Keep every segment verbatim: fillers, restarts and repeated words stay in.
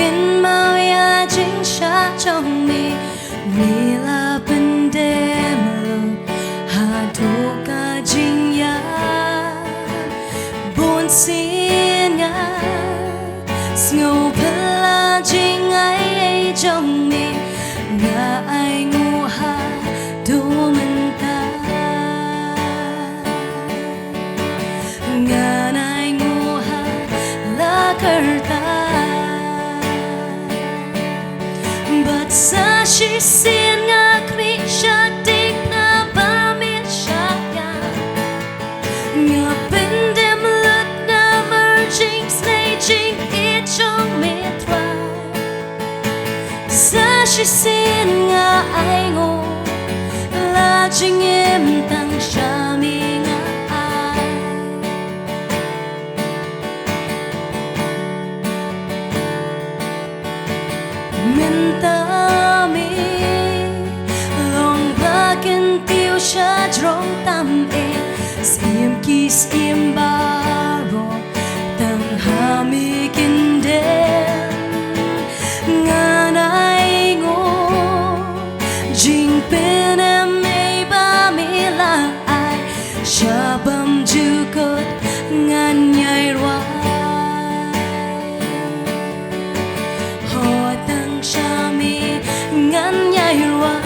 kynmaw ïa jingshah jong me, me la pyndem lut haduh ka jingïap. Bun sien nga sngewphylla jingai ei jong me, nga ainguh haduh mynta. Ngan ainguh ha la kyrta. Bad sa shisien nga khmih shadien na ba me shah ïa. Nga pyndem lut namar jingsnei jingïeit jong me Trai. Sa shisien nga ainguh la jingim tang sha me nga ai. Mynta me long ba kyntiew sha jrong tam eh, syiem ki syiem baroh tang ha me kyndem. Ngan ainguh jingpynim ei ba me la ai, sha bymjukut ngan ïai rwai. Hoi tang sha me ngan ïai rwai.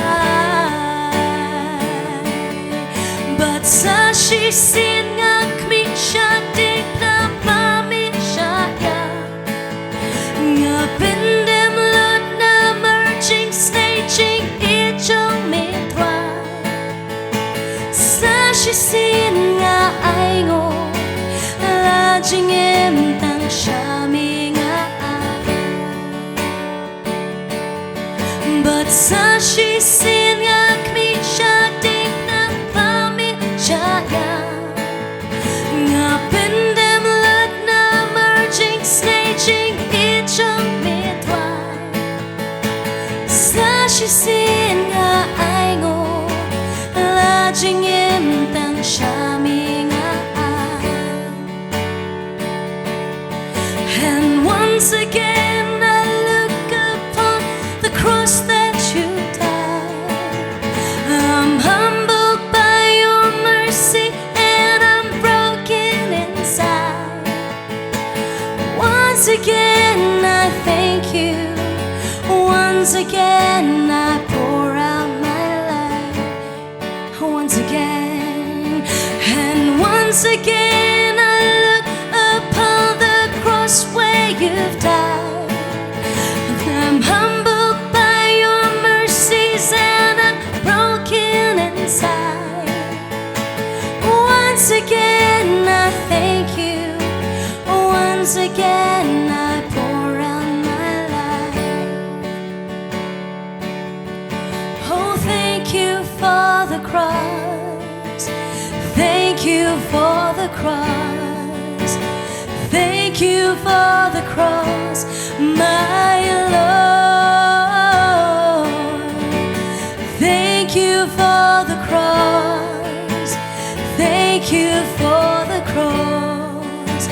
Bad sa shisien nga khmih shadien na ba me shah ïa. Nga pyndem lut namar jingsnei jingïeit jong me Trai. Sa shisien nga ainguh la jingim tang sha me nga ai. Bad sa shisien nga khmih shadien na ba me shah ïa. Nga pyndem lut namar jingsnei jingïeit jong me Trai. Sa shisien nga ainguh la jingim tang sha me nga ai. And once again I look upon the cross that you died. I'm humbled by your mercy and I'm broken inside. Once again I thank you. Once again I pour out my life. Once again, and once again I look upon the cross where you've died. I'm humbled by your mercies and I'm broken inside. Once again I thank you. Once again I pour out my life. Oh, thank you for the cross. Thank you for the cross. Thank you for the cross, my Lord. Thank you for the cross. Thank you for the cross.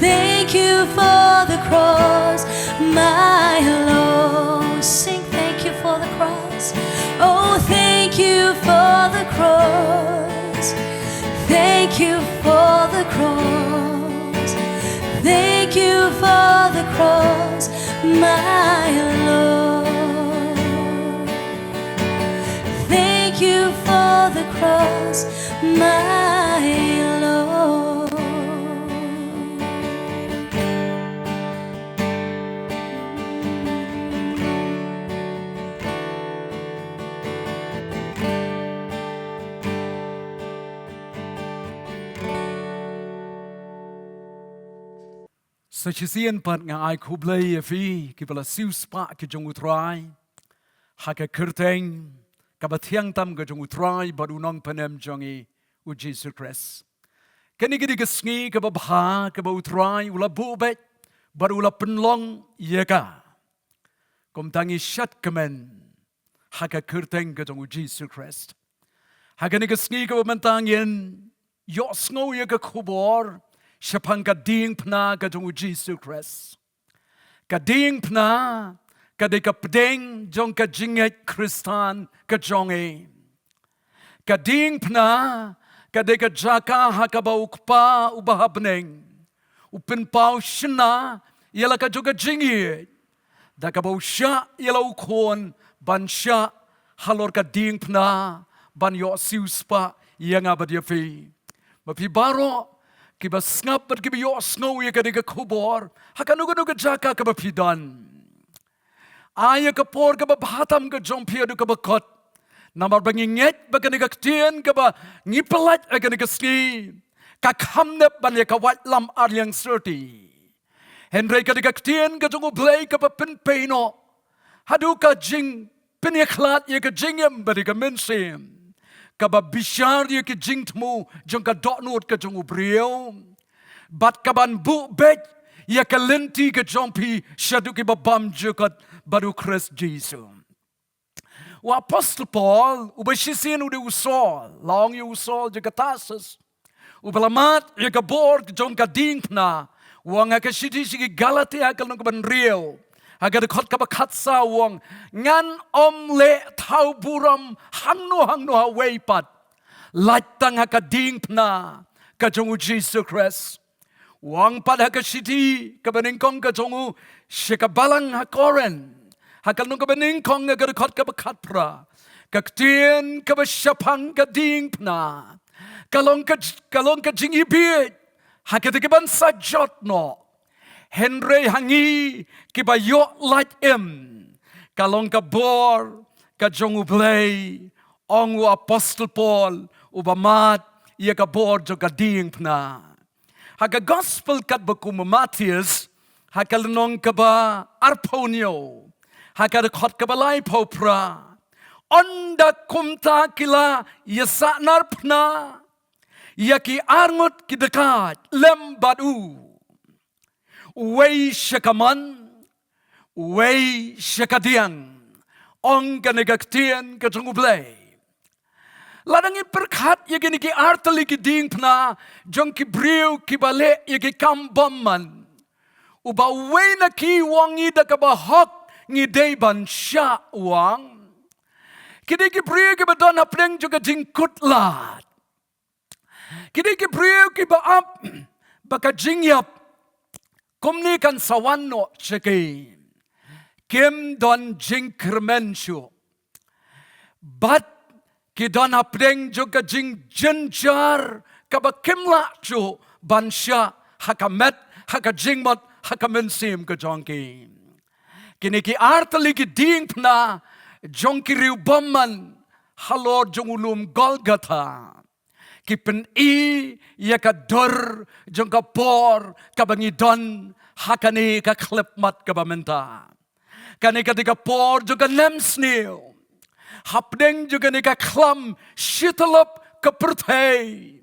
Thank you for the cross, my Lord. Sing thank you for the cross. Oh, thank you for the cross. Thank you for the cross. Thank you for the cross, my Lord. Thank you for the cross, my Lord. Sa shisien pat nga ai khublei ïa phi kiba la siewspah ki jong U Trai ha ka kyrteng kaba thiang tam ka jong U Trai bad U Nongpynim jong ngi U Jisu Khrist. Kane ka dei ka sngi kaba bha kaba U Trai u la buh beit bad u la pynlong ïa ka. Kumta ngi shad kmen ha ka kyrteng ka jong U Jisu Khrist. Ha kane ka sngi kaba mynta ngin ïohsngew ïa ka khubor shaphang ka diengphna ka jong U Jisu Khrist. Ka diengphna ka dei ka pdeng jong ka jingngeit Khristan ka jong ngi. Ka diengphna ka dei ka jaka ha kaba U Kpa uba ha bneng u pynpaw shynna ïa la ka jong ka jingngeit, da kaba u shah ïa la u Khun ban shah halor ka diengphna ban ïoh siewspah ïa nga bad ïa phi. Ma phi baroh kiba sngap bad kiba ïohsngew ïa kane ka khubor ha kano kano ka jaka kaba phi don, ai ïa ka por kaba bha tam ka jong phi haduh kaba kut. Namar ba ngi ngeit ba kane ka ktien kaba ngi pyllait ha kane ka sngi ka kham nep ban ïa ka waitlam ar liang syrti. Hynrei kane ka ktien ka jong U Blei kaba pynpei noh haduh ka jingpynïakhlad ïa ka jingim bad ïa ka mynsiem, kaba bishar ïa ka jingthmu jong ka dohnud ka jong u briew, bad kaban buh beit ïa ka lynti ka jong phi shaduh kiba bymjukut bad U Khrist Jisu. U Apostol Paul, uba shisien u dei u Saul, la ong ïa u Saul jong ka Tarsus, uba la mad ïa ka bor jong ka diengphna, u ong ha ka shithi sha ki Galatia ka lynnong kaba hynriew, ha ka dkhot kaba khatsaw u ong, ngan ym leh thaw burom hangno hangno ha wei pat, lait tang ha ka diengphna ka jong U Jisu Khrist. U ong pat ha ka shithi kaba nyngkong ka jong u sha ka balang ha Korinth, ha ka lynnong kaba nyngkong ha ka dkhot kaba khatphra, ka ktien kaba shaphang ka diengphna ka long ka, ka long ka jingïabit ha kita kiban sa jot noh. Hynrei ha ngi kiba ïoh lait im ka long ka bor ka jong U Blei, ong u Apostol Paul uba mad ïa ka bor jong ka diengphna. Ha ka Gospel katba kum u Mathaios, ha ka lynnong kaba arphew hynñiew, ha ka dkhot kaba laiphew phra, ynda kumta ki la ïasahnarphna ïa ki arngut ki dkhot lem bad u, uwei sha ka mon, uwei sha ka diang, ong kane ka ktien ka jong U Blei. Lada ngi pyrkhat ïa kine ki artylli ki diengphna jong ki briew kiba leh ïa ki kam bymman, uba uwei na ki u ong, ngi da kaba hok ngi dei ban shah, u ong. Ki dei ki briew kiba don hapdeng jong ka jingkut lad. Ki dei ki briew kiba ap ba ka jingïap kumne kan sa wan noh sha ki. Kim don jingkyrmen shuh. Bad ki don hapdeng jong ka jingjynjar kaba kim lah shuh ban shah ha ka met, ha ka jingmut, ha ka mynsiem ka jong ki. Kine ki artylli ki diengphna jong ki riewbymman halor jong u lum Golgotha ki pyni ïa ka dur jong ka por kaba ngi don ha kane ka khyllipmat kaba mynta. Kane ka dei ka por jong ka nemsniew hapdeng jong kane ka khlam shityllup ka pyrthei.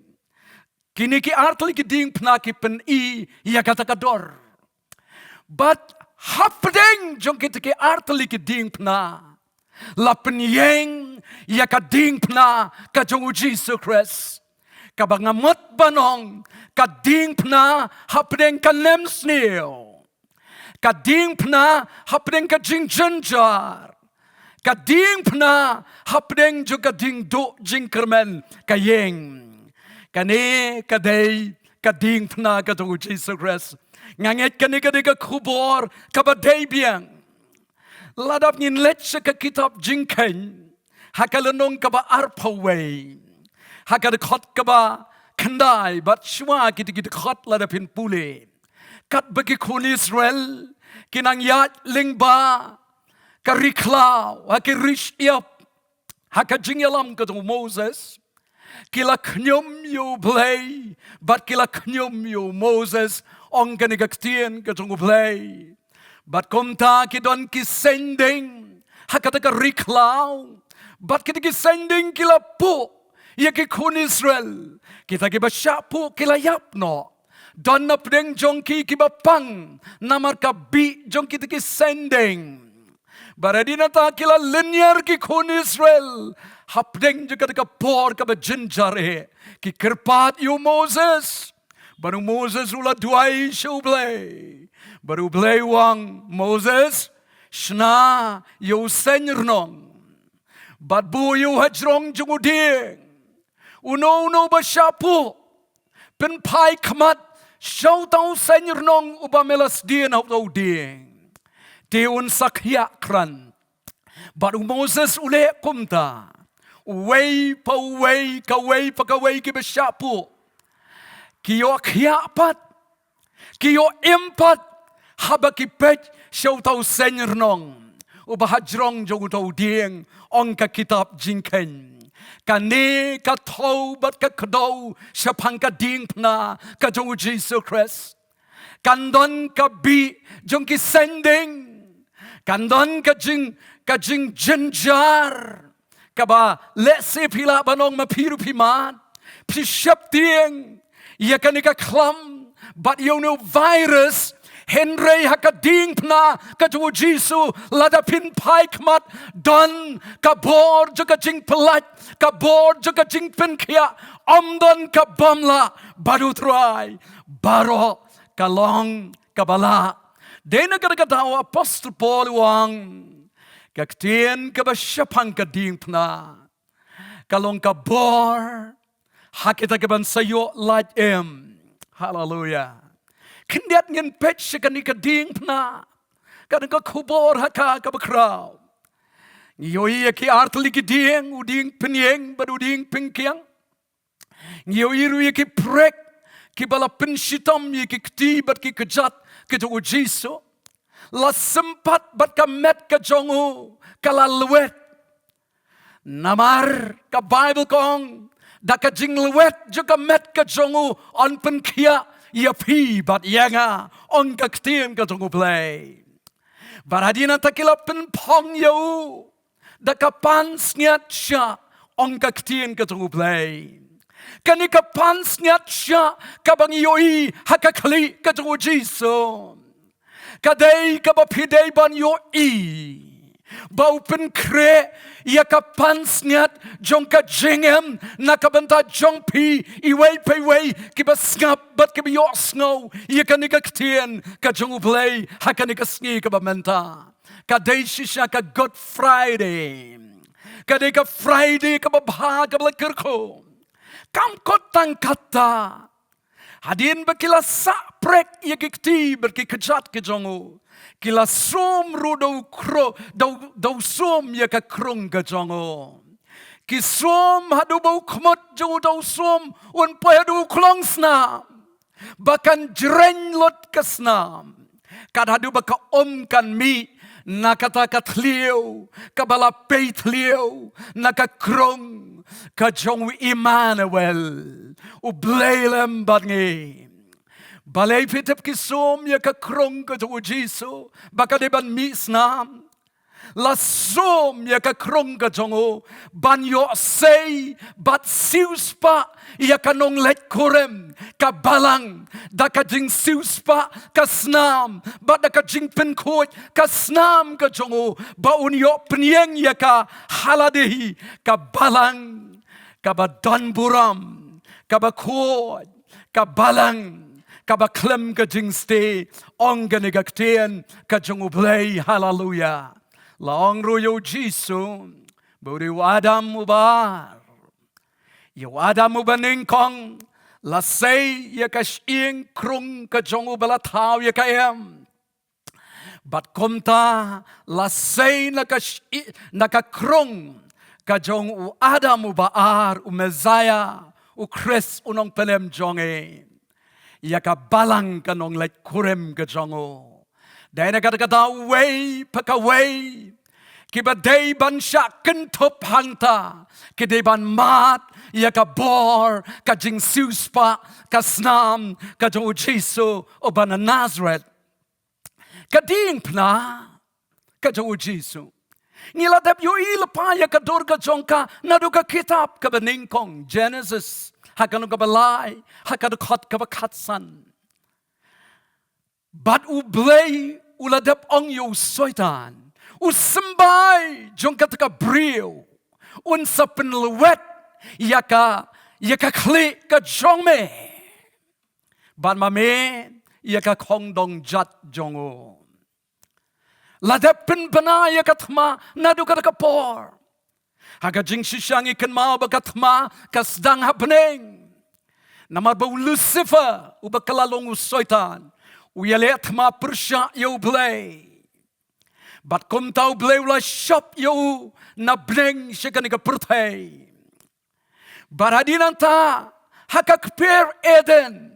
Kine ki artylli ki diengphna ki pyni ïa kata ka dur. Bad hapdeng jong kita ki artylli ki diengphna la pynïeng ïa ka diengphna ka jong U Jisu Khrist, kaba nga mut ban ong ka diengphna hapdeng ka nemsniew, ka diengphna hapdeng ka jingjynjar, ka diengphna hapdeng jong ka jingduh jingkyrmen ka ïing. Kane ka dei ka diengphna ka jong U Jisu Khrist. Nga ngeit kane ka dei ka khubor kaba dei biang. Lada ngin leit sha ka kitab Jingkheiñ ha ka lynnong kaba arphew wei, ha ka dkhot kaba khyndai bad shuwa kita ki dkhot, lada phin pule, katba ki khun Israel ki nang ïaid lyngba ka ri khlaw ha ki ri shyiap, ha ka jingïalam ka jong u Moses, ki la khñium ïa U Blei bad ki la khñium ïa u Moses, ong kane ka ktien ka jong U Blei. Bad kumta ki don ki saiñ dieng ha kata ka ri khlaw, bad kita ki saiñ dieng ki la puh ïa ki khun Israel. Kita kiba shah puh ki la ïap noh. Don napdeng jong ki kiba pang namar ka bih jong kita ki saiñ dieng. Bad hadien nangta ki la lynñiar ki khun Israel hapdeng jong kata ka por kaba jynjar eh. Ki kyrpad ïa u Moses, bad u Moses u la duwai sha U Blei. Bad U Blei u ong, Moses, shna ïa u seng rnong bad buh ïa u hajrong jong u dieng. Uno uno ba shah puh, pynphai khmat sha uta u seng rnong uba me la sdien ha uta u dieng. Te un sa khiah kren. Bad u Moses u leh kumta. Uwei pa uwei, kawei pa kawei kiba shah puh, ki ïoh khiah pat, ki ïoh im pat, haba ki peit sha uta u seng rnong uba hajrong jong uta u dieng. Ong ka kitab Jingkheiñ, kane ka thew bad ka kdew shaphang ka diengphna ka jong U Jisu Khrist. Kan don ka bih jong ki seng dieng. Kan don ka jing, ka jingjynjar kaba lehse phi lah ban ong ma phi ruh phi mad, phi sheptieng ïa kane ka khlam bad ïa une u virus. Hynrei ha ka diengphna ka jong U Jisu, lada phin phai khmat, don ka bor jong ka jingpyllait, ka bor jong ka jingpynkhiah. Ym don ka bym lah bad U Trai, baroh ka long kaba lah. Dei na kata ka daw u Apostol Paul u ong, ka ktien kaba shaphang ka diengphna ka long ka bor ha kita kiban sa ïoh lait im. Haleluia. Khyndiat ngin peit sha kane ka diengphna, kane ka khubor ha ka kaba khraw. Ngi ïohi ïa ki artylli ki dieng, u dieng pynïeng bad u dieng pynkiang. Ngi ïohi ruh ïa ki pyrshah kiba la pynshitom ïa ki kti bad ki kjat ka jong U Jisu. La sympat bad ka met ka jong u ka la lwet. Namar ka Baibl ka ong, da ka jinglwet jong ka met ka jong u yn pynkhiah ïa phi bad ïa nga, ong ka ktien ka jong U Blei. Bad hadien nangta ki la pynphong ïa u da ka pansngiat shah, ong ka ktien ka jong U Blei. Kane ka pansngiat shah kaba ngi ïohi ha ka khlieh ka jong U Jisu, ka dei kaba phi dei ban ïohi ba u pynkhreh ïa ka pansngiat jong ka jingim na ka bynta jong phi iwei pa iwei kiba sngap bad kiba ïohsngew ïa kane ka ktien ka jong U Blei ha kane ka sngi kaba mynta. Ka dei shisha ka Good Friday. Ka dei ka Friday kaba bha kaba la kyrkhu. Kam kut tang katta. Hadien ba ki la sah pyrshah ïa ki kti bad ki kjat ki jong u, ki la sum ruh da u kro, da u, da u sum ïa ka krung ka jong u. Ki sum haduh ba u khmut jong u da u sum un poi haduh u khlong snam, ba kan jreng lut ka snam. Kat haduh ba ka um kan mih na kata ka thliew kaba la pei thliew na ka krung ka jong u Immanuel, U Blei lem bad ngi. Balei phi tip ki sum ïa ka krung ka jong U Jisu ba ka dei ban mih snam? La sum ïa ka krung ka jong u ban ïoh sei bad siewspah ïa ka nongleit kurim ka balang, da ka jingsiewspah ka snam bad da ka jingpynkhuid ka snam ka jong u, ba un ïoh pynïeng ïa ka ha lade hi ka balang kaba don burom, kaba khuid, ka balang kaba khlem ka jingstad, ong kane ka ktien ka jong U Blei. Haleluia. La ong ruh ïa U Jisu ba u dei u Adam uba ar. Ïa u Adam uba nyngkong la sei ïa ka shyieng krung ka jong u ba la thaw ïa ka im. Bad kumta la sei na ka shi-, na ka krung ka jong u Adam uba ar, u Messiah, u Khrist, u nongpynim jong ngi, ïa ka balang ka nongleit kurim ka jong u. Dei na kata ka daw uwei pa kawei kiba dei ban shah kynthup hangta ki dei ban mad ïa ka bor ka jingsiewspah ka snam ka jong U Jisu uba na Nazareth. Ka diengphna ka jong U Jisu, ngi la dep ïohi lypa ïa ka dur ka jong ka naduh ka kitab kaba nyngkong Genesis, ha ka lynnong kaba lai, ha ka dkhot kaba khatsan. Bad U Blei u la dep ong ïa u Soitan, u symbai jong kata ka briew un sa pynlwet ïa ka, ïa ka khlieh ka jong me. Bad ma me, ïa ka khongdong jat jong u. La dep pynbna ïa ka thma naduh kata ka por. Ha ka jingshisha ngi kynmaw ba ka thma ka sdang ha bneng. Namar ba u Lucifer, uba ka la long u Soitan, u ïaleh thma pyrshah ïa u Blei. Bad kumta u Blei u la shop ïa u na bneng sha kane ka pyrthei. Bad hadien nangta, ha ka kper Eden,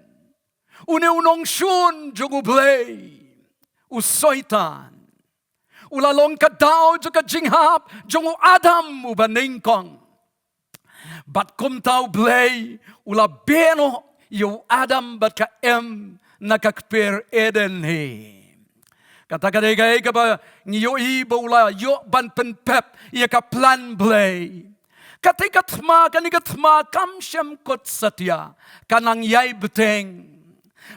une u nongshun jong u Blei, u Soitan, u la long ka daw jong ka jinghap jong u Adam uba nyngkong. Bad kumta u Blei u la beh noh ïa u Adam bad ka Em na ka kper Eden hi. Kata ka dei kaei kaba ngi ïohi ba u la ïoh ban pynpep ïa ka plan Blei. Kata ka thma, kane ka thma kam shym kut satia, ka nang ïai bteng.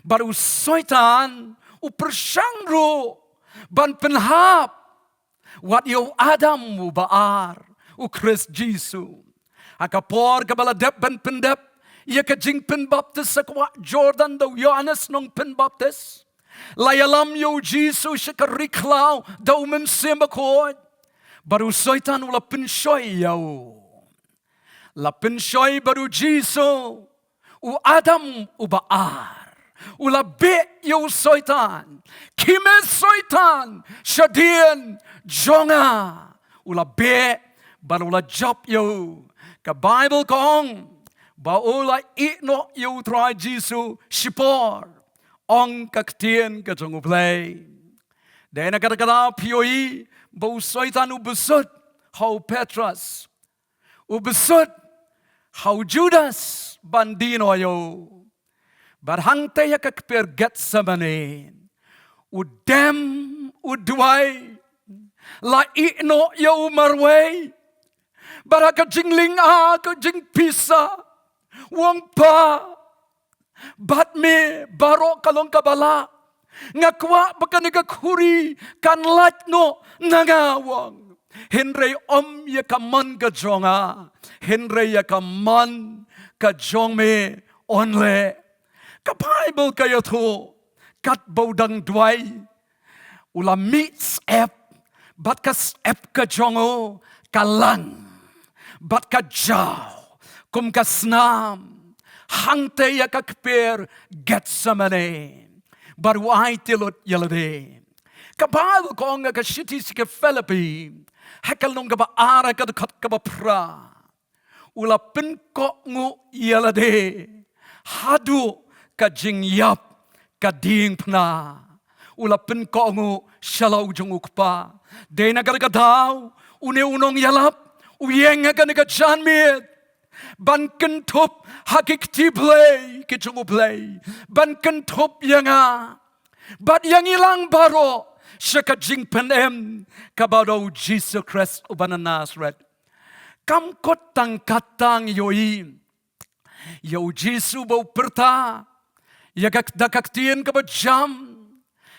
Bad u Soitan u pyrshang ruh ban pynhap wat ïa u Adam uba ar, u Khrist Jisu. Ha ka por kaba la dep ban pyndep ïa ka jingpynbaptis ha ka wah Jordan da u Ïohannes Nongpynbaptis, la ïalam ïa u Jisu sha ka ri khlaw da u Mynsiem Bakhuid. Bad u Soitan u la pynshoi ïa u. La pynshoi bad u Jisu, u Adam uba ar. U la beh ïa u Soitan. Khie me Soitan shadien jong nga. U la beh bad u la jop ïa u. Ka Baibl ka ong ba u la ïeh noh ïa u Trai Jisu shipor. Ong ka ktien ka jong u Blei. Dei na kata ka daw phi ïohi ba u Soitan u bsut ha u Petros. U bsut ha u Judas ban die noh ïa u. Bad hangta ha ka kper Gethsemane, u dem, u duwai, la ïeh noh ïa u marwei. Bad ha ka jinglynga, ka jingpisa, u ong, Pa, bad me baroh ka long kaba lah. Nga kwah ba kane ka khuri kan lait noh na nga, u ong. Hynrei ym ïa ka mon ka jong nga, hynrei ïa ka mon ka jong me un leh. Ka Baibl ka ïathuh, katba u dang duwai, u la mih syep, bad ka syep ka jong u ka lang, bad ka jaw kum ka snam, hangta ha ka kper Gethsemane. Bad u aiti lut ïa lade. Ka Baibl ka ong ha ka shithi sha ki Philippi, ha ka lynnong kaba ar, ha ka dkhot kaba phra. U la pynkohnguh ïa lade haduh ka jingïap ka diengphna. U la pynkohnguh sha la u jong u Kpa. Dei na kata ka daw une u nongïalap u ïeng ha kane ka janmiet ban kynthup ha ki kti Blei ki jong u Blei, ban kynthup ïa nga bad ïa ngi lang baroh sha ka jingpynim kaba da u Jisu Khrist uba na Nasareth. Kam kut tang katta, ïohi ïa u Jisu ba u pyrta ïa ka, da ka ktien kaba jam,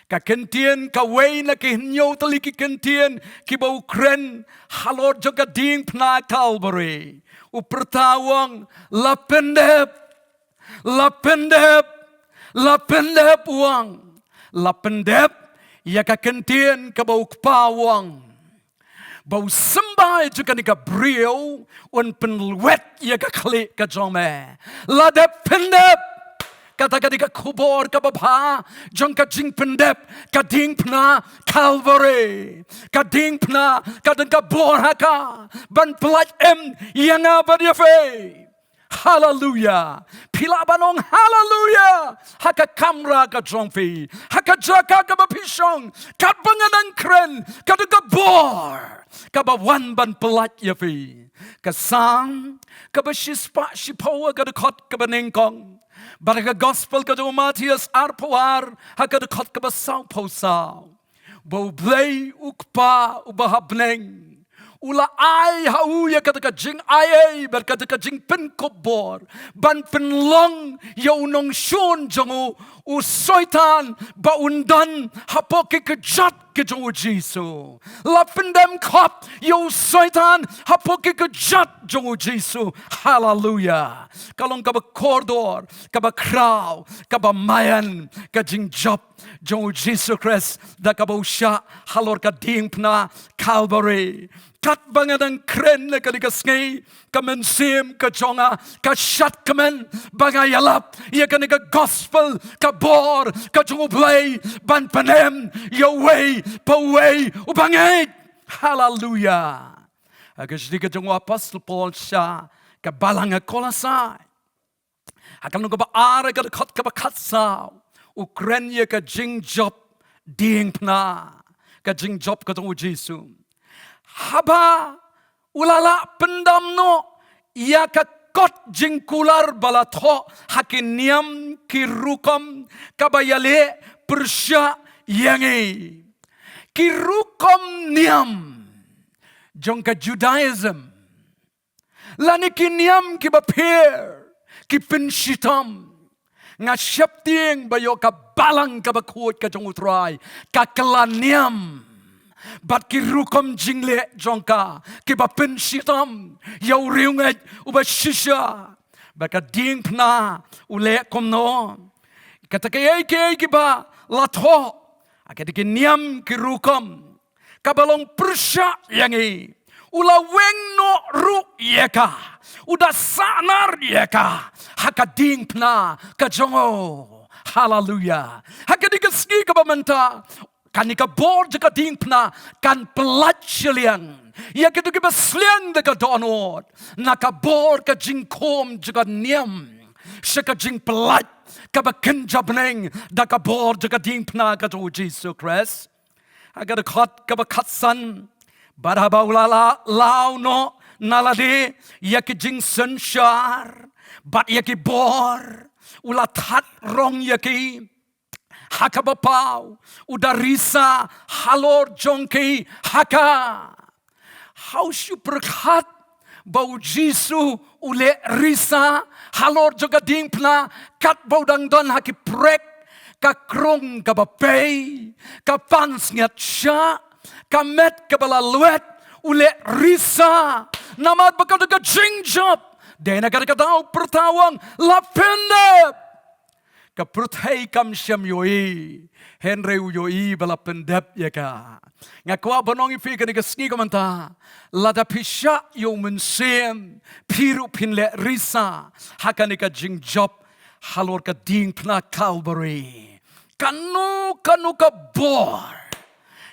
ka ktien kawei na ki hynñiew tylli ki ktien kiba u kren halor jong ka diengphna Kalbari. U pyrta, u ong, la pyndep, la pyndep, la pyndep, u ong. La pyndep ïa ka ktien kaba u Kpa u ong ba u symbai jong kane ka briew un pynlwet ïa ka khlieh ka jong me. La dep pyndep. Kata ka dei ka khubor kaba bha jong ka jingpyndep ka diengphna Kalbari. Ka diengphna ka dang ka bor ha ka ban pyllait im ïa nga bad ïa phi. Haleluia. Phi lah ban ong haleluia ha ka kamra ka jong phi, ha ka jaka kaba phi shong, katba nga dang kren, ka dei ka bor kaba wan ban pyllait ïa phi. Ka Salm kaba shispah shiphew, ka dkhot kaba nyngkong. Bad ka Gospel ka jong u Mathaios arphew ar, ha ka dkhot kaba sawphew saw. Ba U Blei U Kpa uba ha bneng u la ai ha u ïa kata ka jingai ei bad kata ka jingpynkup bor ban pynlong ïa u nongshun jong u, u Soitan, ba un don hapoh ki kjat ka jong u Jisu. La pyndem khop ïa u Soitan hapoh ki kjat jong u Jisu. Haleluia. Ka long kaba kordor, kaba khraw, kaba maïan ka jingjop jong u Jisu Khrist da kaba u shah halor ka diengphna Kalbari. Katba nga dang kren ha kane ka sngi, ka mynsiem ka jong nga ka shad kmen ba nga ïalap ïa kane ka gospel, ka bor ka jong U Blei ban pynem ïa uwei pa uwei u bangeit. Haleluia. Ha ka shithi ka jong u Apostol Paul sha ka balang ha Kolosai, ha ka lynnong kaba ar, ka dkhot kaba khatsaw, u kren ïa ka jingjop diengphna, ka jingjop ka jong u Jisu. Haba u la lah pyndam noh ïa ka kot jingkular ba la thoh ha ki niam ki rukom kaba ïaleh pyrshah ïa ngi. Ki rukom niam jong ka Judaism, lane ki niam kiba pher, ki pynshitom. Nga sheptieng ba ïoh ka balang kaba khuid ka jong U Trai, ka kylla niam bad ki rukom jingleh jong ka kiba pynshitom ïa u riewngeit uba shisha. Bad ka diengphna u leh kumno? Kata kaei kaei kiba la thoh ha kata ki niam ki rukom kaba long pyrshah ïa ngi, u la weng noh ruh ïa ka, u da sahnar ïa ka ha ka diengphna ka jong u. Haleluia. Ha kane ka sngi kaba mynta, kane ka bor jong ka diengphna kan pyllait shiliang ïa kito kiba sliang da ka dohnud na ka bor ka jingkhum jong ka niam sha ka jingpyllait kaba kynja bneng da ka bor jong ka diengphna ka jong u Jisu Khrist. Ha ka dkhot kaba khatsan, bad haba u la la- law noh na lade ïa ki jingsynshar bad ïa ki bor, u la thad rong ïa ki ha kaba paw, u da risa halor jong ki ha ka. Haoid shu pyrkhat ba u Jisu u leh risa halor jong ka diengphna katba u dang don ha ki prek, ka krung kaba pei, ka pansngiat shah, ka met kaba la lwet, u leh risa. Namar ba ka don ka jingjop, dei na kata ka daw pyrta u ong, la pyndep. Ka pyrthei kam shym ïohi, hynrei u ïohi ba la pyndep ïa ka. Nga kwah ban ong ïa phi kane ka sngi ka mynta, lada phi shah ïa u mynsiem, phi ruh phin leh risa ha kane ka jingjop halor ka diengphna Kalbari. Kano kano ka bor,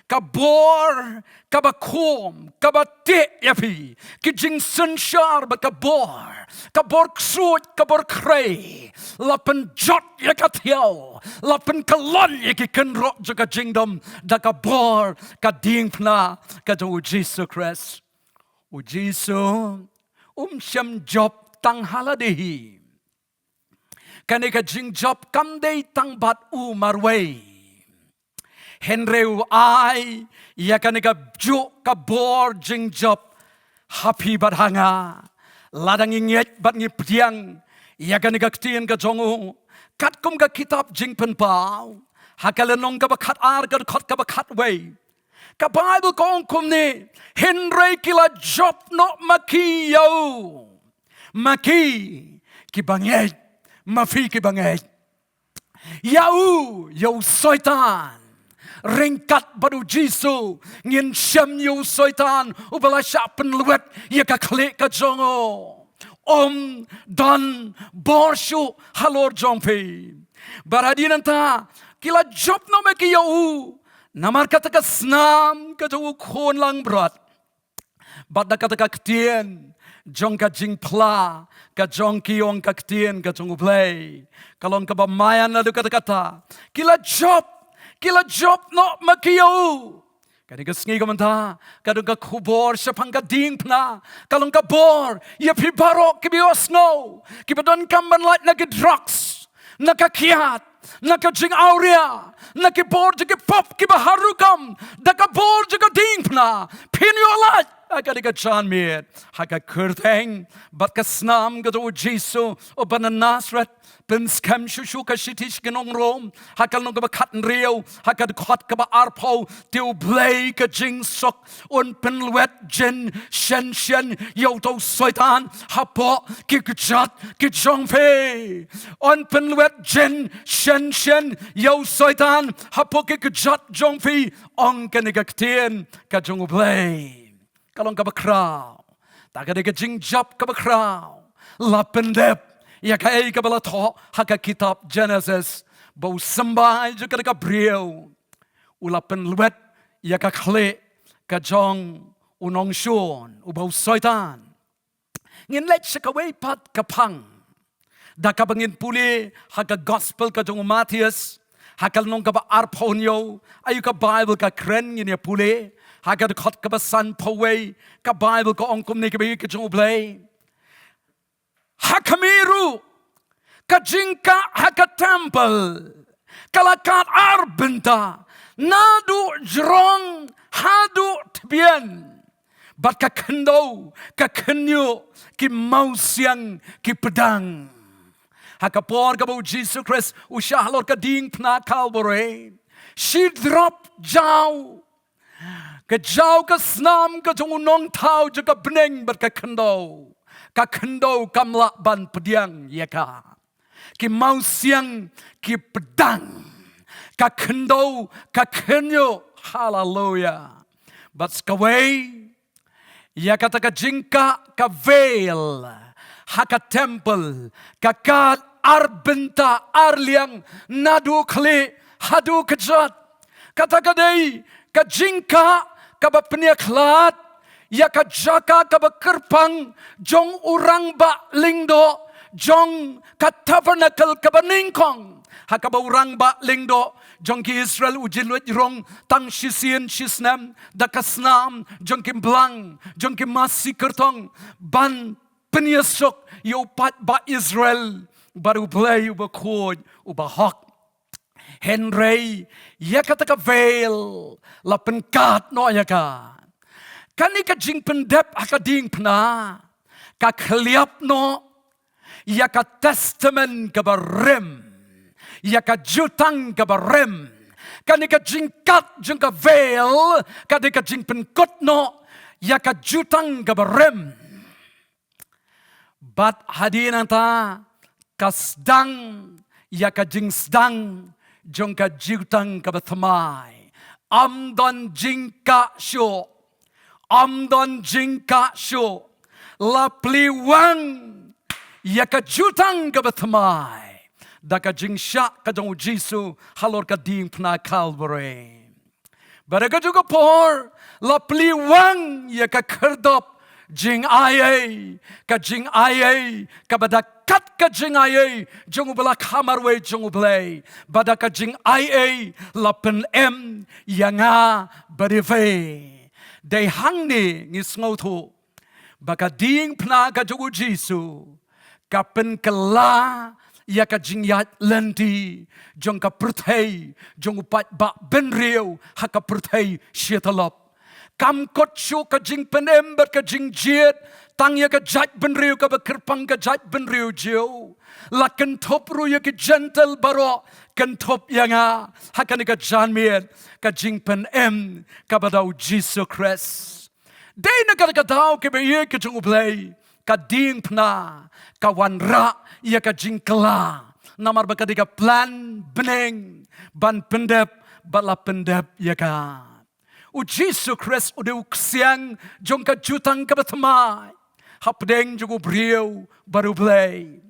ka bor kaba khum, kaba teh ïa phi, ki jingsynshar bad ka bor, ka bor ksuid, ka bor khrei, la pynjot ïa ka thiaw, la pynkyllon ïa ki kynroh jong ka jingdom da ka bor ka diengphna ka jong u Jisu Khrist. U Jisu um shym jop tang ha lade hi. Kane ka jingjop kam dei tang bad u marwei, hynrei u ai ïa kane ka juh ka bor jingjop ha phi bad ha nga. Lada ngi ngeit bad ngi pdiang ïa kane ka ktien ka jong u, katkum ka kitab Jingpynpaw, ha ka lynnong kaba khatar, ka dkhot kaba khatwei, ka Baibl ka ong kumne: Hynrei ki la jop noh ma ki ïa u, ma ki ki bangeit, ma phi ki bangeit, ïa u, ïa u Soitan. Ryngkat bad u Jisu ngin shem ïa u Soitan uba la shah pynlwet ïa ka khlieh ka jong u. Um don bor shuh halor jong phi. Bad hadien nangta, ki la jop noh ma ki ïa u namar kata ka snam ka jong u khun langbrot. Bad da kata ka ktien jong ka jingphla ka jong ki, ong ka ktien ka jong U Blei, ka long kaba maïan naduh katta katta. Ki la jop, ki la jop noh ma ki ïa u. Kane ka sngi ka mynta, ka don ka khubor shaphang ka diengphna, ka long ka bor ïa phi baroh kiba ïohsngew, kiba donkam ban lait na ki drugs, na ka kiad, na ka jingawria, na ki bor jong ki pop kiba har rukom. Da ka bor jong ka diengphna phin ïoh lait. Ha kane ka janmiet, ha ka kyrteng bad ka snam ka jong u Jisu uba na Nasareth, pynskhem shuh shuh ka shithi sha ki nong Rom, ha ka lynnong kaba khathynriew, ha ka dkhot kaba arphew, te U Blei ka jingsuk un pynlwet jin shen shen ïa uta u Soitan hapoh ki kjat ki jong phi. Un pynlwet jin shen shen ïa u Soitan hapoh ki kjat jong phi, ong kane ka ktien ka jong U Blei. Ka long kaba khraw. Ta ka dei ka jingjop kaba khraw. La pyndep ïa kaei kaba la thoh ha ka kitab Genesis, ba u symbai jong kane ka briew u la pynlwet ïa ka khlieh ka jong u nongshun, uba u Soitan. Ngin leit sha kawei pat ka phang. Da kaba ngin pule ha ka Gospel ka jong u Mathaios, ha ka lynnong kaba arphew hynñiew, aïu ka Baibl ka kren ngin ïa pule, ha ka dkhot kaba sanphew wei, ka Baibl ka ong kumne, kaba ïa ka jong U Blei. Ha khmih ruh, ka jingkah ha ka temple ka la kat ar bynta, naduh jrong haduh tbian. Bad ka khyndew, ka khynñiuh, ki mawsiang ki pdang. Ha ka por kaba u Jisu Khrist u shah halor ka diengphna Kalbari, shi drop jaw, ka jaw ka snam ka jong u nongthaw jong ka bneng bad ka khyndew, ka khyndew kam lah ban pdiang ïa ka. Ki mawsiang ki pdang, ka khyndew ka khynñiuh. Haleluia. Bad sa kawei, ïa kata ka jingkah ka veil ha ka temple ka kat ar bynta ar liang, naduh khlieh haduh kjat. Kata ka dei ka jingkah kaba pynïakhlad ïa ka jaka kaba kyrpang jong u rangbah lyngdoh jong ka tabernacle kaba nyngkong, ha kaba u rangbah lyngdoh jong ki Israel u ju luid rong tang shisien shisnem da ka snam jong ki blang, jong ki masi kyrtong, ban pynïasuk ïa u paidbah Israel bad U Blei uba khuid, uba hok. Hynrei ïa kata ka veil la pynkat noh ïa ka. Kane ka jingpyndep ha ka diengphna ka khylliap noh ïa ka testament kaba rim, ïa ka jutang kaba rim. Kane ka jingkat jong ka veil ka dei ka jingpynkut noh ïa ka jutang kaba rim. Bad hadien nangta ka sdang ïa ka jingsdang jong ka jutang kaba thymmai. Ym don jingkah shuh, ym don jingkah shuh. La plie wang ïa ka jutang kaba thymmai da ka jingshah ka jong u Jisu halor ka diengphna Kalbari. Bad ha kajuh ka por la plie wang ïa ka khyrdop jingaiei, ka jingaiei kaba da kat ka jingaiei jong uba la kha marwei jong U Blei. Bad da ka jingaiei la pynim ïa nga bad ïa phi. Dei hangne ngi sngewthuh ba ka diengphna ka jong u Jisu ka pynkylla ïa ka jingïaid lynti jong ka pyrthei, jong u paidbah bynriew ha ka pyrthei shi tyllup. Kam kut shuh ka jingpynim bad ka jingjied tang ïa ka jaitbynriew kaba kyrpang, ka jaitbynriew Jiw. La kynthup ruh ïa ki Jentil baroh, kynthup ïa nga ha kane ka janmiet, ka jingpynim kaba da u Jisu Khrist. Dei na kata ka daw, kiba ïeit ki jong U Blei, ka diengphna ka wanrah ïa ka jingkylla, namar ba ka dei ka plan bneng ban pyndep bad la pyndep ïa ka. U Jisu Khrist u dei u ksiang jong ka jutang kaba thymmai hapdeng jong u briew bad U Blei.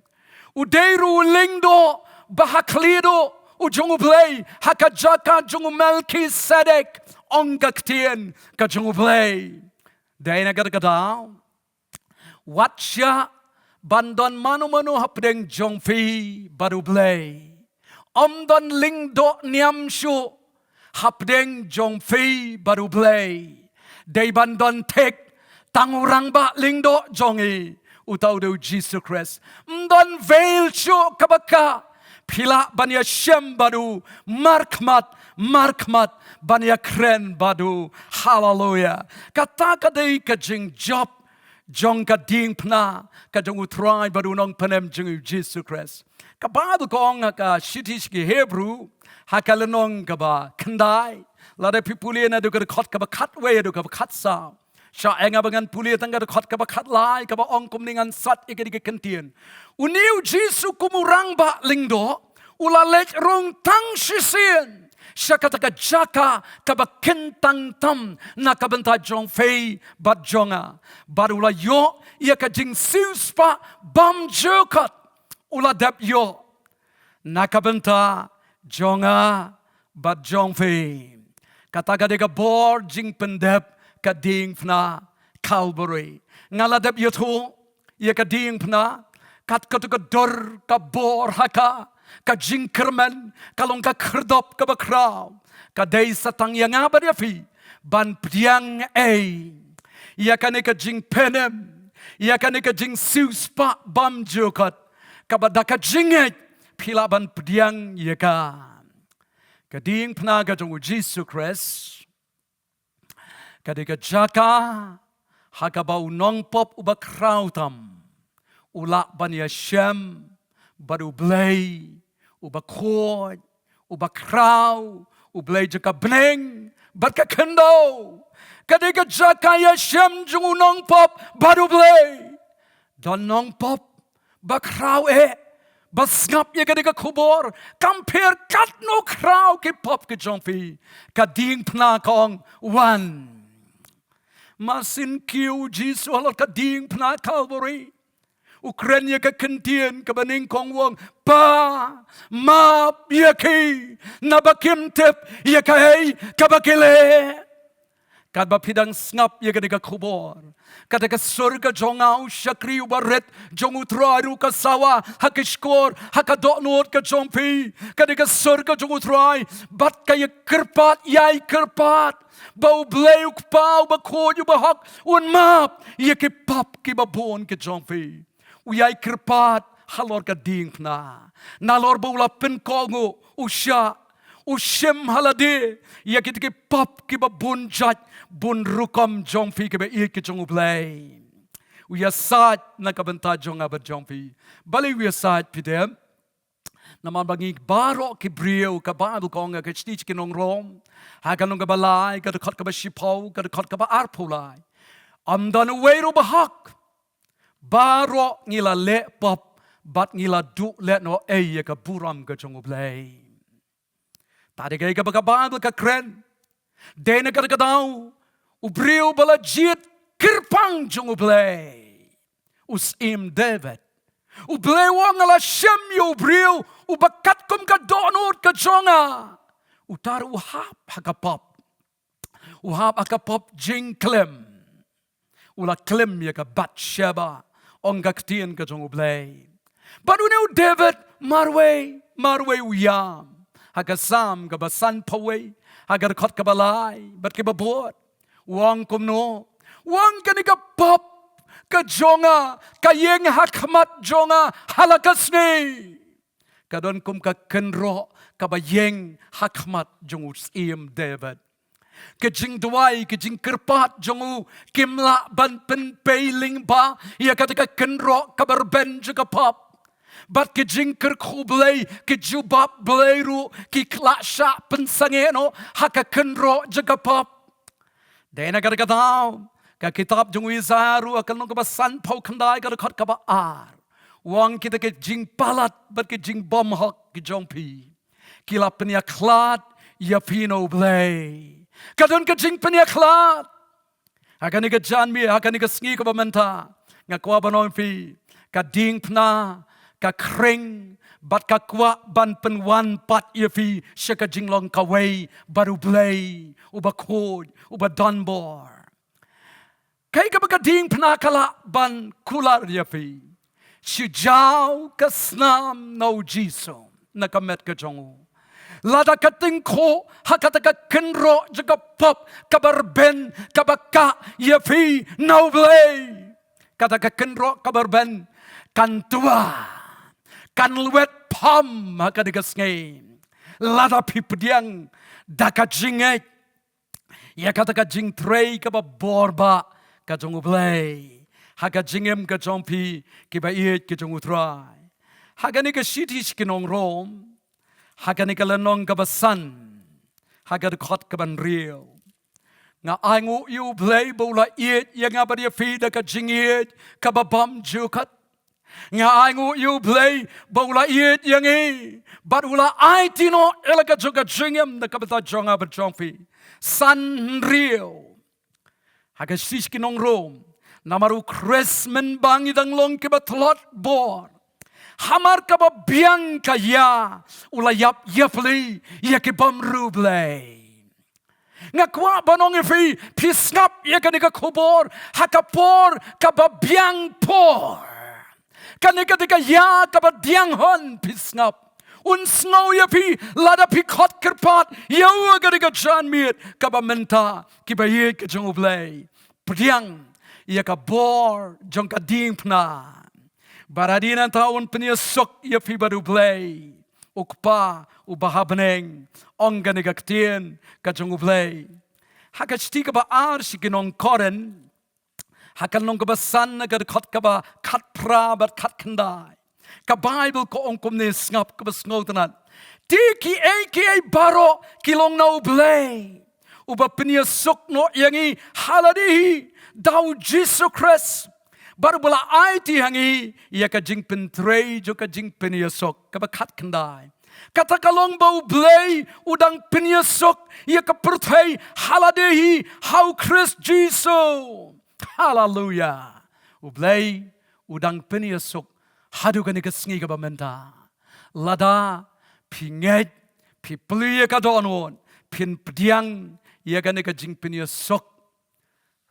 U dei ruh u lyngdoh ba ha khlieh duh u jong U Blei ha ka jaka jong u Melkisedek, ong ka ktien ka jong U Blei. Dei na kata ka daw, wat shah ban don mano mano hapdeng jong phi bad U Blei. Ym don lyngdoh niam shuh hapdeng jong phi bad U Blei. Dei ban don thik tang u rangbah lyngdoh jong ngi, uta u dei u Jisu Khrist. Ym don veil shuh kaba kah phi lah ban ïashem bad u markhmat markhmat ban ïakren bad u. Haleluia. Kata ka dei ka jingjop jong ka diengphna ka jong u Trai bad u Nongpynim jong ngi u Jisu Khrist. Ka Baibl ka ong ha ka shithi sha ki Hebru, ha ka lynnong kaba khyndai, lada phi pule naduh ka dkhot kaba khatwei haduh kaba khatsaw. Sha ïa nga ba ngan pule tang ka dkhot kaba khatlai, kaba ong kumne, ngan sat ïa kane ka kyntien. Une u Jisu kum u Rangbah Lyngdoh u la leit rung tang shisien sha kata ka jaka kaba kyntang tam na ka bynta jong phi bad jong nga, bad u la ïoh ïa ka jingsiewspah bymjukut, u la dep ïoh na ka bynta jong nga bad jong phi. Kata ka dei ka bor jingpyndep ka diengphna Kalbari. Nga la dep ïathuh ïa ka diengphna kat katu ka dur ka bor ha ka, ka jingkyrmen ka long ka khyrdop kaba khraw. Ka dei sa tang ïa nga bad ïa phi ban pdiang ei ïa kane ka jingpynim, ïa kane ka jingsiewspah bymjukut, kaba da ka jingngeit phi lah ban pdiang ïa ka. Ka diengphna ka jong u Jisu Khrist ka dei ka jaka ha kaba u nongpop uba khraw tam u lah ban ïashem bad u Blei uba khuid, uba khraw, u Blei jong ka bneng bad ka khyndew. Ka dei ka jaka ïashem jong u nongpop bad u Blei. Don nongpop ba khraw eh, ba sngap ïa kane ka khubor, kam pher katno khraw ki pop ki jong phi. Ka diengphna ka ong, wan. Mar syn kiew u Jisu halor ka diengphna Kalbari, u kren ïa ka kyntien kaba nyngkong, u ong, Pa, map ïa ki, naba kim tip ïa kaei kaba ki leh. Katba phi dang sngap ïa kane ka khubor, kata ka sur ka jong nga, u shakri uba rit jong u Trai ruh ka sawa ha ka shkor, ha ka dohnud ka jong phi. Kane ka sur ka jong u Trai bad ka ïa kyrpad, ïai kyrpad ba u Blei u Kpa uba khuid uba hok un map ïa ki pop kiba bun ki jong phi. U ïai kyrpad halor ka diengphna, nalor ba u la pynkohnguh, u shah, u shim ha lade ïa kita ki pop kiba bun jait bun rukom jong phi, kiba ïeit ki jong u Blei. U ïasaid na ka bynta jong nga bad jong phi. Balei u ïasaid, phi tip? Namar ba ngi baroh ki briew, ka Baibl ka ong ha ka shithi sha ki nong Rom, ha ka lynnong kaba lai, ka dkhot kaba shiphew, ka dkhot kaba arphew lai, ym don uwei ruh ba hok. Baroh ngi la leh pop bad ngi la duh lehnohei ïa ka burom ka jong u Blei. Te dei kaei kaba ka Baibl ka kren? Dei na kata ka daw u briew ba la jied kyrpang jong u Blei, u Syiem David. U Blei u ong, nga la shem ïa u briew uba katkum ka dohnud ka jong nga. Uta ruh u hap ha ka pop. U hap ha ka pop jingklim. U la klim ïa ka Bathsheba, ong ka ktien ka jong u Blei. Bad une u David marwei marwei u ïam. Ha ka Salm kaba sanphew wei, ha ka dkhot kaba lai bad kaba bud, u ong kumno? U ong, kane ka pop ka jong nga ka ïeng ha khmat jong nga ha la ka sngi. Ka don kum ka kynroh kaba ïeng ha khmat jong u Syiem David. Ka jingduwai, ka jingkyrpad jong u kim lah ban pynpei lyngba ïa kata ka kynroh kaba rben jong ka pop. Bad ka jingkyrkhu Blei, ka jubab Blei ruh ki lah shah pynsangeh noh ha ka kynroh jong ka pop. Dei na kata ka daw ka kitab jong u Isaïah ruh, ha ka lynnong kaba sanphew khyndai, ka dkhot kaba ar, u ong, kita ki jingpalat bad ki jingbymhok ki jong phi ki la pynïakhlad ïa phi na u Blei. Ka don ka jingpynïakhlad. Ha kane ka janmiet, ha kane ka sngi kaba mynta, nga kwah ban ong ïa phi, ka diengphna ka khring bad ka kwah ban pynwan pat ïa phi sha ka jinglong kawei bad u Blei uba khuid, uba donbor. Kaei kaba ka diengphna ka lah ban kular ïa phi? Shu jaw ka snam na u Jisu, na ka met ka jong u. Lada ka tyngkhuh ha kata ka kynroh jong ka pop kaba rben, kaba kah ïa phi na u Blei, kata ka kynroh kaba rben kan twa, kan lwet pham ha kane ka sngi. Lada phi pdiang da ka jingngeit ïa kata ka jingtrei kaba bor ba ka jong U Blei ha ka jingim ka jong phi kiba ïeit ka jong U Trai. Ha kane ka shithi sha ki nong Rom, ha kane ka lynnong kaba san, ha ka dkhot kaba hynriew. Nga ainguh ïa U Blei ba u la ïeit ïa nga bad ïa phi da ka jingïeit kaba bymjukut. Nga ainguh ïa U Blei ba u la ïeit ïa ngi bad u la aiti noh ïa la ka jong ka jingim da ka bynta jong nga bad jong phi. San hynriew. Ha ka shithi sha ki nong Rom, namar U Khrist mynba ngi dang long kiba tlot bor, hamar kaba biang ka ïa, u la ïap ïapli ïa ki bym riewblei. Nga kwah ban ong ïa phi, phi sngap ïa kane ka khubor ha ka por kaba biang por. Kane ka dei ka ïa kaba diang hon, phi sngap. Un sngew ïa phi lada phi khot kyrpad ïa u ha kane ka janmiet kaba mynta, kiba ïeit ka jong U Blei. Pdiang ïa ka bor jong ka diengphna. Bad hadien nangta un pynïasuk ïa phi bad U Blei U Kpa uba ha bneng, ong kane ka ktien ka jong U Blei. Ha ka shithi kaba ar sha ki nong Korinth, ha ka lynnong kaba san, ha ka dkhot kaba khatphra bad khatkhyndai, ka Baibl ka ong kumne, sngap kaba sngewtynnat. Te kiei kiei baroh ki long na U Blei, uba pynïasuk noh ïa ngi ha lade hi da U Jisu Khrist, bad uba la aiti ha ngi ïa ka jingpyntrei jong ka jingpynïasuk. Kaba khatkhyndai, kata ka long ba U Blei u dang pynïasuk ïa ka pyrthei ha lade hi ha U Khrist Jisu. Haleluya. U Blei u dang pynïasuk haduh kane ka sngi kaba mynta. Lada phi ngeit, phi plie ïa ka dohnud, phin pdiang ïa kane ka jingpynïasuk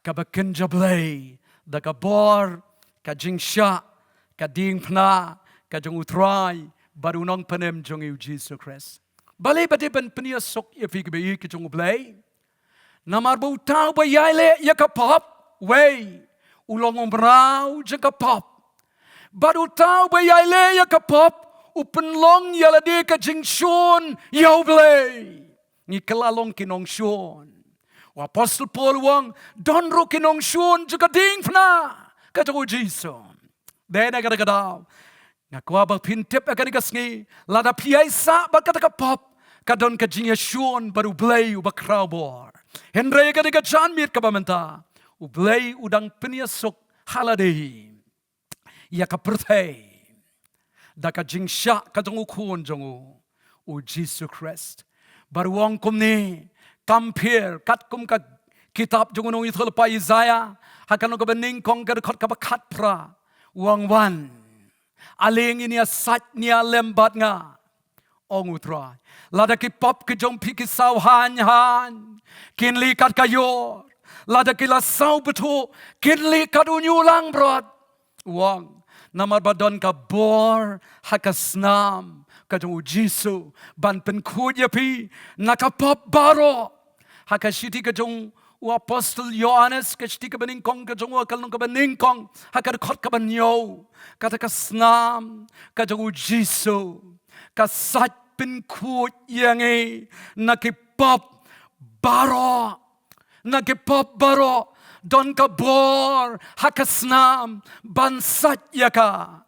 kaba kynja Blei da ka bor, ka jingshah, ka diengphna ka jong U Trai bad U Nongpynim jong ngi U Jisu Khrist. Balei ba dei ban pynïasuk ïa phi, kiba ïeit ki jong U Blei? Namar ba uta uba ïai leh ïa ka pop, wei, u long u mraw jong ka pop. Bad uta uba ïai leh ïa ka pop u pynlong ïa lade ka jingshun ïa U Blei. Ngi kylla long ki nongshun. U Apostol Paul u ong, don ruh ki nongshun jong ka diengphna ka jong U Jisu. Dei na kata ka daw, nga kwah ba phin tip ha kane ka sngi, lada phi ïai sah bad kata ka pop, ka don ka jingïashun bad U Blei uba khraw bor. Hynrei ha kane ka janmiet kaba mynta, U Blei u dang pynïasuk ha lade hi ïa ka pyrthei da ka jingshah ka jong U Khun jong u, U Jisu Khrist. Bad u ong kumne, kam pher, katkum ka kitab jong u nongïathuhlypa Isaiah, ha ka lynnong kaba nyngkong, ka dkhot kaba khatphra, u ong, wan, ale ngin ïasaid nia lem bad nga, ong U Trai. Lada ki pop ki jong phi ki saw haiñ haiñ, kin lih kat ka ïor. Lada ki la saw bthuh, kin lih kat u ñiuh langbrot, u ong. Namar ba don ka bor ha ka snam ka jong U Jisu ban pynkhuid ïa phi na ka pop baroh. Ha ka shithi ka jong u Apostol Ïoannis, ka shithi kaba nyngkong ka jong u, ka lynnong kaba nyngkong, ha ka dkhot kaba hynñiew, kata ka snam ka jong U Jisu ka sait pynkhuid ïa ngi na ki pop baroh. Na ki pop baroh don ka bor ha ka snam ban sait ïa ka.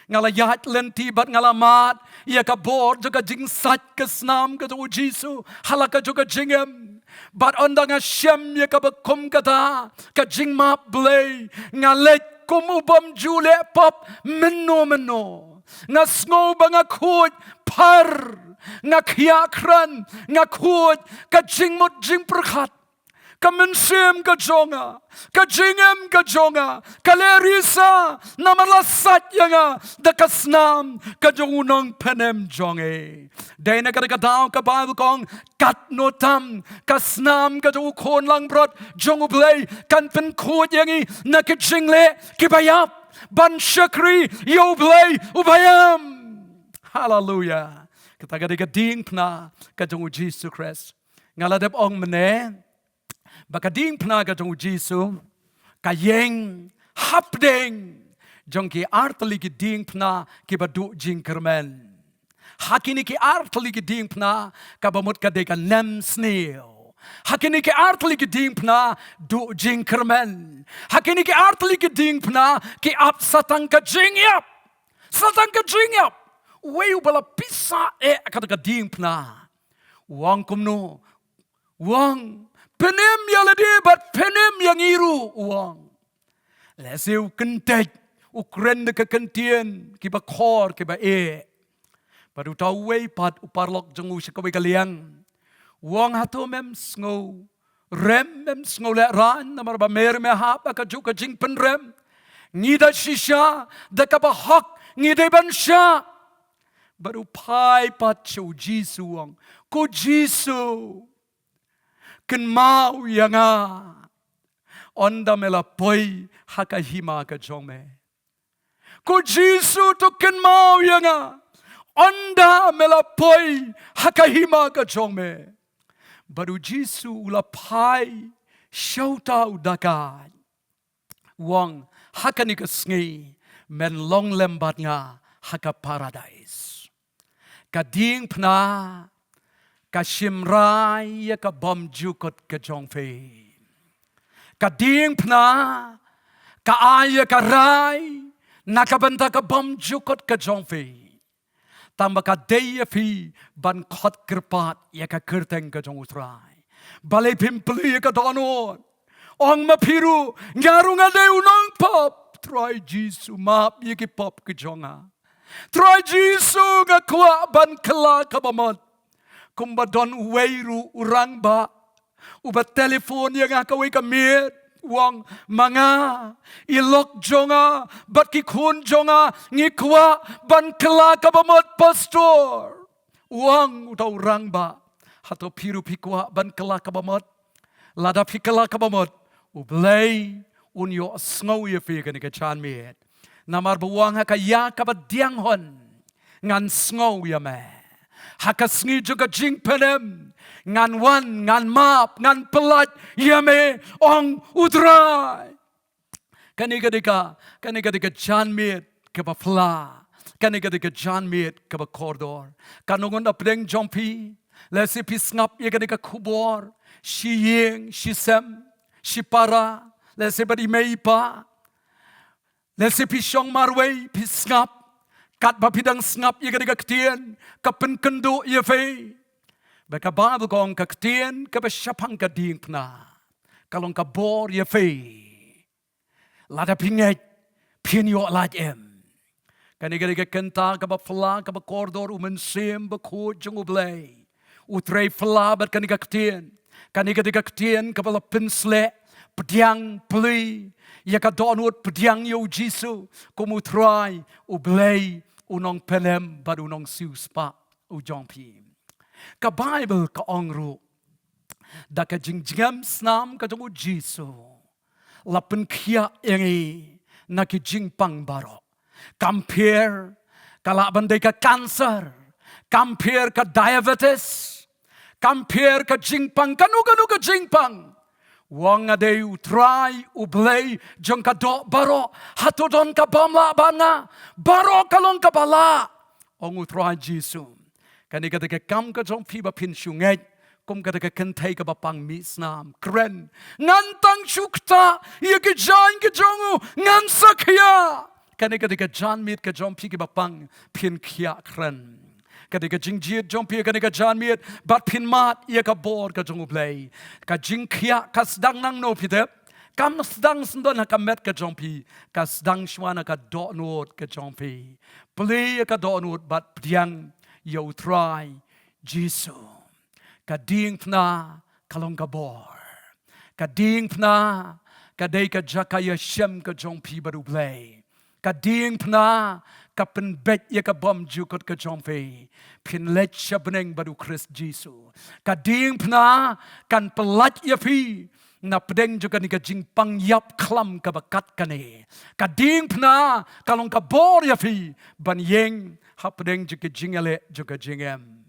Nga la ïaid lynti bad nga la mad ïa ka bor jong ka jingsait ka snam ka jong U Jisu ha la ka jong ka jingim. Bad ynda nga shem ïa kaba kum kata ka jingmap Blei, nga leit kum u bym ju leh pop mynno mynno. Nga sngew ba nga khuid phar, nga khiah kren, nga khuid, ka jingmut jingpyrkhat, ka mynsiem ka jong nga, ka jingim ka jong nga ka leh risa namar la sait ïa nga da ka snam ka jong U Nongpynim jong ngi. Dei na kata ka daw ka Baibl ka ong, katno tam ka snam ka jong U Khun langbrot jong U Blei kan pynkhuid ïa ngi na ki jingleh kiba ïap ban shakri ïa U Blei uba ïam. Haleluya. Kata ka dei ka diengphna ka jong U Jisu Khrist. Nga la dep ong mynne ba ka diengphna ka jong U Jisu ka ïeng hapdeng jong ki artylli ki diengphna kiba duh jingkyrmen. Ha kine ki artylli ki diengphna, kaba mut ka dei ka nemsniew. Ha kine ki artylli ki diengphna, duh jingkyrmen. Ha kine ki artylli ki diengphna, ki ap sa tang ka jingïap. Sa tang ka jingïap. Wei uba la pisa eh kata ka diengphna. U ong kumno? U ong, pynim ïa lade bad pynim ïa ngi ruh, u ong. Lehse u kyntait, u kren da ka kyntien kiba khor, kiba eh. Bad uta uwei pat u paralok jong u sha kawei ka liang. U ong, hato mem sngewrem, mem sngewlehraiñ, namar ba me ruh me hap ha kajuh ka jingpynrem. Ngi da shisha, da kaba hok ngi dei ban shah. Bad u phai pat sha u Jisu, u ong, ko Jisu, kynmaw ïa nga ynda me la poi ha ka hima ka jong me. Ko Jisu, to kynmaw ïa nga ynda me la poi ha ka hima ka jong me. Bad u Jisu u la phai sha uta u dakaid. U ong, ha kane ka sngi men long lem bad nga ha ka paradais. Ka diengphna ka shim rai ïa ka bymjukut ka jong phi. Ka diengphna ka ai ïa ka rai na ka bynta ka bymjukut ka jong phi. Tang ba ka dei ïa phi ban khot kyrpad ïa ka kyrteng ka jong U Trai. Balei phim plie ïa ka dohnud? Ong ma phi ruh, nga ruh nga dei u nongpop. Trai Jisu, map ïa ki pop ki jong nga. Trai Jisu, nga kwah ban kylla kaba mut. Kumba don uwei ruh u rangbah uba telephone ïa nga kawei ka miet, u ong, ma nga, i lok jong nga bad ki khun jong nga, ngi kwah ban kylla kaba mut, Pastor. U ong uta u rangbah, hato phi ruh phi kwah ban kylla kaba mut? Lada phi kylla kaba mut, U Blei un ïohsngew ïa phi kane ka janmiet. Namar ba u ong, ha ka ïa kaba diang hon ngan sngew ïa me. Ha ka sngi jong ka jingpynim ngan wan, ngan map, ngan pyllait ïa me, ong U Trai. Kane ka dei ka, kane ka dei ka janmiet kaba phylla. Kane ka dei ka janmiet kaba kordor. Ka nongwan hapdeng jong phi, lehse phi sngap ïa kane ka khubor shi ïing, shi sem, shi para, lehse bad i mei i pa. Lehse phi shong marwei, phi sngap. Katba phi dang sngap ïa kane ka ktien, ka pynkynduh ïa phi. Bad ka Baibl ka ong, ka ktien kaba shaphang ka diengphna ka long ka bor ïa phi. Lada phi ngeit, phin ïoh lait em? Kane ka dei ka kynta kaba phylla, kaba kordor. U Mynsiem Bakhuid jong U Blei u trei phylla bad kane ka ktien. Kane ka dei ka ktien kaba la pynsleh. Pdiang, plie ïa ka dohnud, pdiang ïa U Jisu kum U Trai, U Blei, U Nongpynim bad U Nongsiewspah u jong phi. Ka Baibl ka ong ruh, da ka jingjngem snam ka jong U Jisu, la pynkhiah ïa ngi na ki jingpang baroh. Kam pher ka lah ban dei ka cancer, kam pher ka diabetes, kam pher ka jingpang kano kano ka jingpang. U ong, nga dei U Trai, U Blei jong ka doh baroh. Hato don ka bym lah bad nga? Baroh ka long kaba lah, ong U Trai Jisu. Kane ka dei ka kam ka jong phi ba phin shu ngeit kum ka dei ka kynthei kaba pang mih snam. Kren, ngan tang shu ktah ïa ki jaiñ ki jong u, ngan sa khiah. Kane ka dei ka janmiet ka jong phi kaba pang, phin khiah kren. Ka dei ka jingjied jong phi kane ka janmiet bad phin mad ïa ka bor ka jong U Blei. Ka jingkhiah ka sdang nangno phi tip? Kam sdang shen don ha ka met ka jong phi, ka sdang shuwa na ka dohnud ka jong phi. Plie ïa ka dohnud bad pdiang ïa U Trai Jisu. Ka diengphna ka long ka bor. Ka diengphna ka dei ka jaka ïashem ka jong phi bad U Blei. Ka diengphna ka pynbeit ïa ka bymjukut ka jong phi. Phin leit sha bneng bad U Khrist Jisu. Ka diengphna kan pyllait ïa phi na pdeng jong kane ka jingpang ïap khlam kaba kat kane. Ka diengphna ka long ka bor ïa phi ban ïeng ha pdeng jong ka jingïaleh jong ka jingim.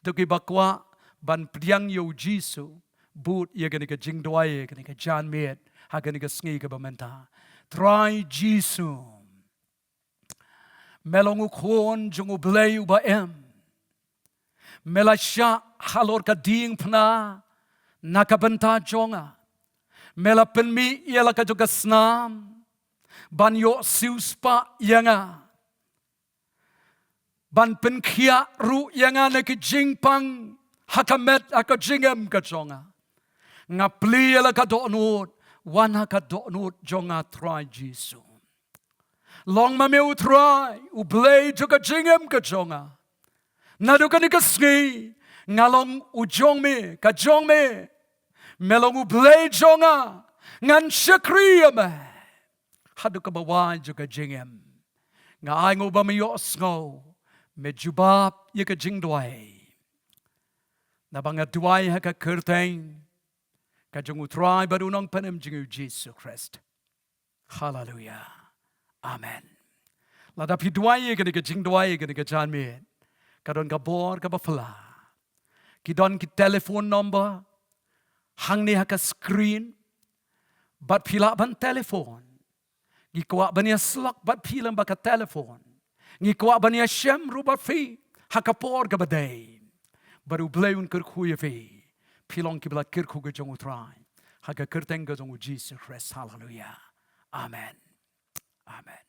To kiba kwah ban pdiang ïa U Jisu, bud ïa kane ka jingduwai, kane ka janmiet, ha kane ka sngi kaba mynta. Trai Jisu, Me long u khun jong u Blei uba im. Me la shah halor ka diengphna na ka bynta jong nga. Me la pynmih ïa la ka jong ka snam ban ïoh siewspah ïa nga, ban pynkhiah ruh ïa nga na ki jingpang ha ka met ha ka jingim ka jong nga. Nga plie ïa la ka dohnud, wan ha ka dohnud jong nga Trai Jisu. Long ma me u Trai, u Blei jong ka jingim ka jong nga. Naduh kane ka sngi nga long u jong me, ka jong me. Me long u Blei jong nga, ngan shakri ïa me haduh kaba wai jong ka jingim. Nga ai nguh ba me ïohsngew, me jubab ïa ka jingduwai. Naba nga duwai ha ka kyrteng ka jong u Trai bad u Nongpynim jong ngi u Jisu Khrist. Haleluya. Amen. Lada phi duwai ïa kane ka jingduwai, ïa kane ka janmiet, ka don ka bor kaba phylla. Ki don ki telephone number hangne ha ka screen. Bad phi lah ban telephone. Ngi kwah ban ïasyllok bad phi lyngba ka telephone. Ngi kwah ban ïashem ruh bad phi ha ka por kaba dei. Bad u Blei un kyrkhu ïa phi. Phi long kiba la kyrkhu ka jong u Trai ha ka kyrteng ka jong u Jisu Khrist. Haleluya. Amen. Amen.